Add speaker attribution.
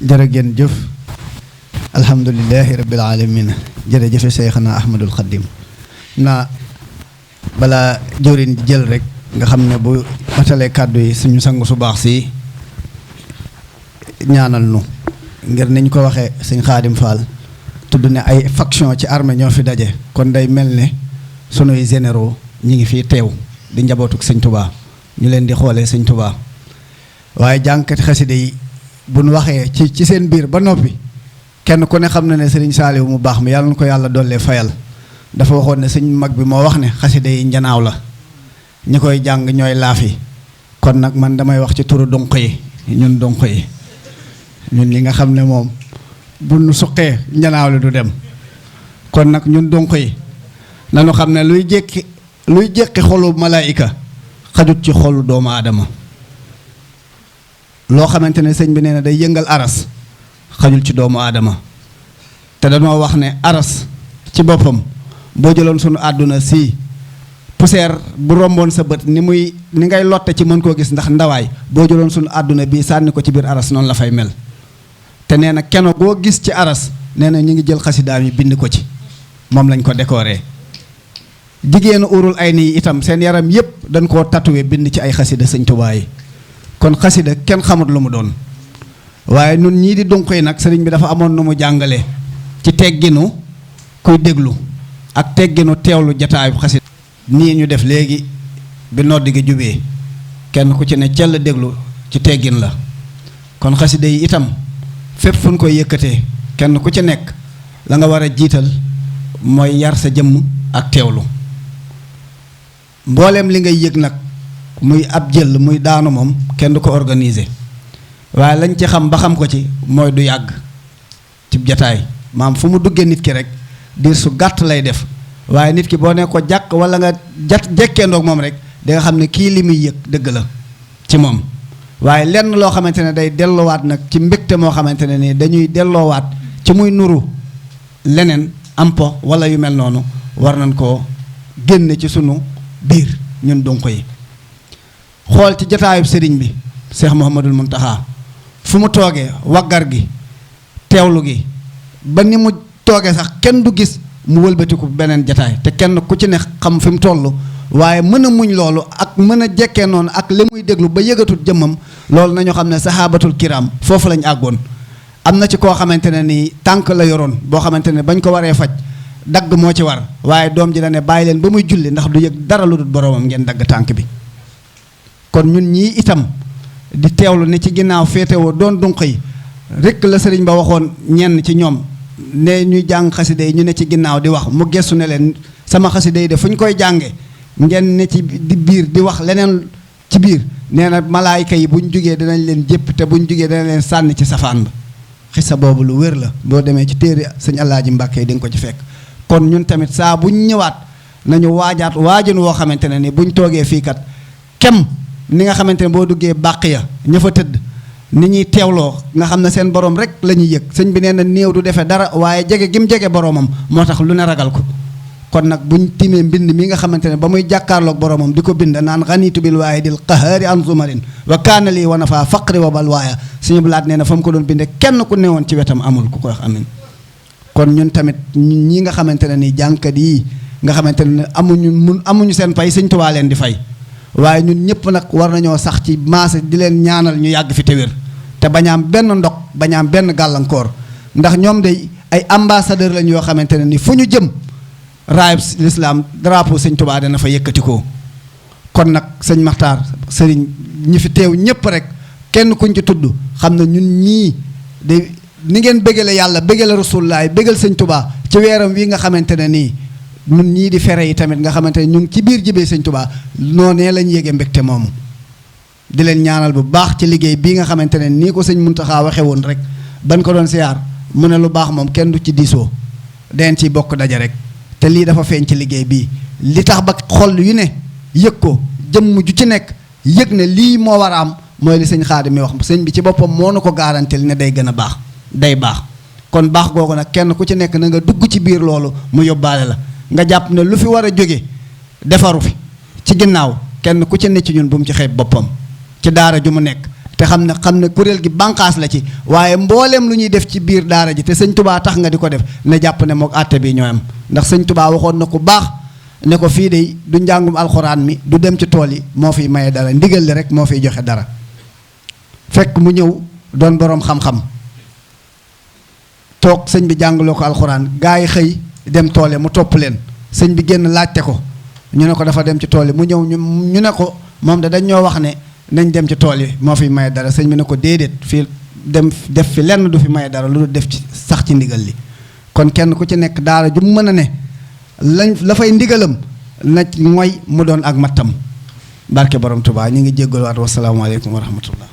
Speaker 1: jërëgeen jëf alhamdulillahi rabbil alamin jërëjëfe Seyxana Ahmadul Xaddim naa balaa jëwriñ di jël rek nga xam ne bu matalee kàddu yi suñu sangu su baax si ñaanal nu ngir niñ ko waxee sëñ Xaadim Fall tudd ne ay faction ci armée ñoo fi daje kon day mel ne sunuy généraux ñi ngi fii teew di njabootuk sëñ Touba ñu leen di xoolee sëñ Touba waaye jànkati xaside yi bu nu waxee ci seen biir ba noppi kenn ku ne xam na ne sëriñ Saaliw mu baax mi yàlla na ko yàlla dollee fayal dafa waxoon ne sëñ mag bi moo wax ne xaside yi njanaaw la ñi koy jàng ñooy laafi kon nag man damay wax ci turu donq yi ñun donq yi ñun li nga xam ne moom bu nu suqee njanaaw la du dem kon nag ñun donq yi nanu xam ne luy jékki xolu malaayika xajut ci xolu doomu aadama loo xamante ne sëñ bi nee na day yëngal aras xajul ci doomu aadama te dañoo wax ne aras ci boppam boo jëloon sunu àdduna si poussière bu romboon sa bët ni ngay lotte ci mën koo gis ndax ndawaay boo jëloon sunu àdduna bii sànni ko ci biir aras noonu la fay mel te nee na keno goo gis ci aras nee na ñu ngi jël xasidaam yi bind ko ci moom lañ ko décoré jigéenu urul ay nii itam seen yaram yépp dañ koo tatoué bind ci ay xasida sëñ Tuubaa yi kon xasida kenn xamut lu mu doon waaye nun ñii di dunq yi nag sëriñ bi dafa amoon nu mu jàngale ci tegginu kuy déglu ak tegginu teewlu jataayu xasida nii ñu def léegi bi noddi gi jubee kenn ku ci ne cell déglu ci teggin la kon xasida yi itam fépp fu ñu koy yëkkatee kenn ku ci nekk la nga war a jiital mooy yar sa jëmm ak teewlu mbooleem li ngay yëg nag muy ab jël muy daanu moom kenn du ko organiser waaye lañ ci xam ba xam ko ci mooy du yàgg ci jataay maam fu mu duggee nit ki rek diir su gàtt lay def waaye nit ki boo ne ko jàkk wala nga jekkee ndoog moom rek di nga xam ne kii li muy yëg dëgg la ci moom waaye lenn loo xamante ne day delloowaat nag ci mbégte moo xamante ne ni dañuy delloowaat ci muy nuru leneen ampo wala yu mel noonu war nañ koo génne ci sunu biir ñun dunq yi xool ci jataayub sëriñ bi Cheikh Mouhamadul Mountakha fu mu toogee waggar gi teewlu gi ba ni mu toogee sax kenn du gis mu wëlbatiku beneen jataay te kenn ku ci ne xam fi mu toll waaye mën a muñ loolu ak mën a jekkee noonu ak li muy déglu ba yëgatul jëmmam loolu nañu xam ne saxaabatul kiram foofu lañ àggoon am na ci koo xamante ne nii tànk la yoroon boo xamante ne bañ ko waree faj dagg moo ci war waaye doom ji la ne bàyyi leen ba muy julli ndax du yëg dara lu dul boromam ngeen dagg tànk bi kon ñun ñii itam di teewlu ne ci ginnaaw féetewoo doon dunq yi rekk la sëriñ ba waxoon ñenn ci ñoom ne ñuy jàng xasida yi ñu ne ci ginnaaw di wax mu gestu ne leen sama xasida yi de fu ñu koy jànge ngeen ne ci di biir di wax leneen ci biir nee na malaayka yi bu ñu jugee dinañ leen jépp te bu ñu jugee dinañ leen sànni ci safaan ba xisa boobu lu wér la boo demee ci téere sëñ Alaaji Mbàkke yi di nga ko ci fekk kon ñun tamit saa bu ñu ñëwaat nañu waajaat waajun woo xamante ne ni bu ñu toogee fii kat kem ni nga xamante ne boo duggee bàq ya ña fa tëdd ni ñuy teewloo nga xam ne seen borom rek la ñuy yëg sëñ bi nee na néew du defee dara waaye jege gi mu jege boromam moo tax lu ne ragal ko kon nag buñ timee mbind mi nga xamante ne ba muy jàkkaarloog boromam di ko bind naan xaniitu bil waahidil qahaari an zumarin wa kaana lii wa nafa faqri wa bal waaya suñu blaat nee na fa mu ko doon binde kenn ku newoon ci wetam amul ku ko wax amin kon ñun tamit ñi nga xamante ne ni jànkat yi nga xamante ne amuñu seen fay Sëñ Tuubaa leen di fay waaye ñun ñëpp nag war nañoo sax ci maase di leen ñaanal ñu yàgg fi te wér te bañaam benn ndog bañaam benn gàllankoor ndax ñoom de ay ambassadeur lañ yoo xamante ne ni fu ñu jëm raayub lislaam drapeau Sëñ Tuubaa dana fa yëkkatikoo kon nag sëñ Maxtaar sëriñ ñi fi teew ñëpp rek kenn kuñ ci tudd xam na ñun ñii de ni ngeen bëggale yàlla bëggale rasulullaay bëggal Sëñ Tuubaa ci weeram wi nga xamante ne nii ñun ñii di fere yi tamit nga xamante ne ñu ngi ci biir jibee Sëñ Tuubaa noonee lañ yéege mbégte moomu di leen ñaanal bu baax ci liggéey bii nga xamante ne nii ko sëñ Muntaxa waxe woon rek ban ko doon siyaar mu ne lu baax moom kenn du ci diisoo den ciy bokk daja rek te lii dafa feeñ ci liggéey bii li tax ba xol yu ne yëg ko jëmm ju ci nekk yëg ne lii moo war a am mooy li sëñ Xaadim mi wax sëñ bi ci boppam moo nu ko garantil ne day gën a baax day baax kon baax googu nag kenn ku ci nekk na nga dugg ci biir loolu mu yóbbaale la nga jàpp ne lu fi war a jóge defaru fi ci ginnaaw kenn ku ci ne ci ñun bu mu ci xeeb boppam ci daara ju mu nekk te xam ne kuréel gi bànqaas la ci waaye mbooleem lu ñuy def ci biir daara ji te sëñ Tubaa tax nga di ko def ne jàpp ne mook àtte bi ñoo am ndax sëñ Tubaa waxoon na ku baax ne ko fii de du njàngum alxuraan mi du dem ci tool yi moo fiy maye dara ndigal li rek moo fiy joxe dara fekk mu ñëw doon boroom xam-xam toog sëñ bi jàngaloo ko alxuraan gaa yi xëy dem tool yi mu topp leen sëñ bi génn laajte ko ñu ne ko dafa dem ci tool yi mu ñëw ñu ne ko moom de dañ ñoo wax ne nañ dem ci tool yi moo fi maye dara sëñ bi ne ko déedéet fii def fi lenn du fi maye dara lu dul def ci sax ci ndigal li kon kenn ku ci nekk daara ju mu mën a ne la fay ndigalam na mooy mu doon ak mattam barke borom Tuubaa ñu ngi jéggaluwaat wasalaamaaleykum wa rahmatullah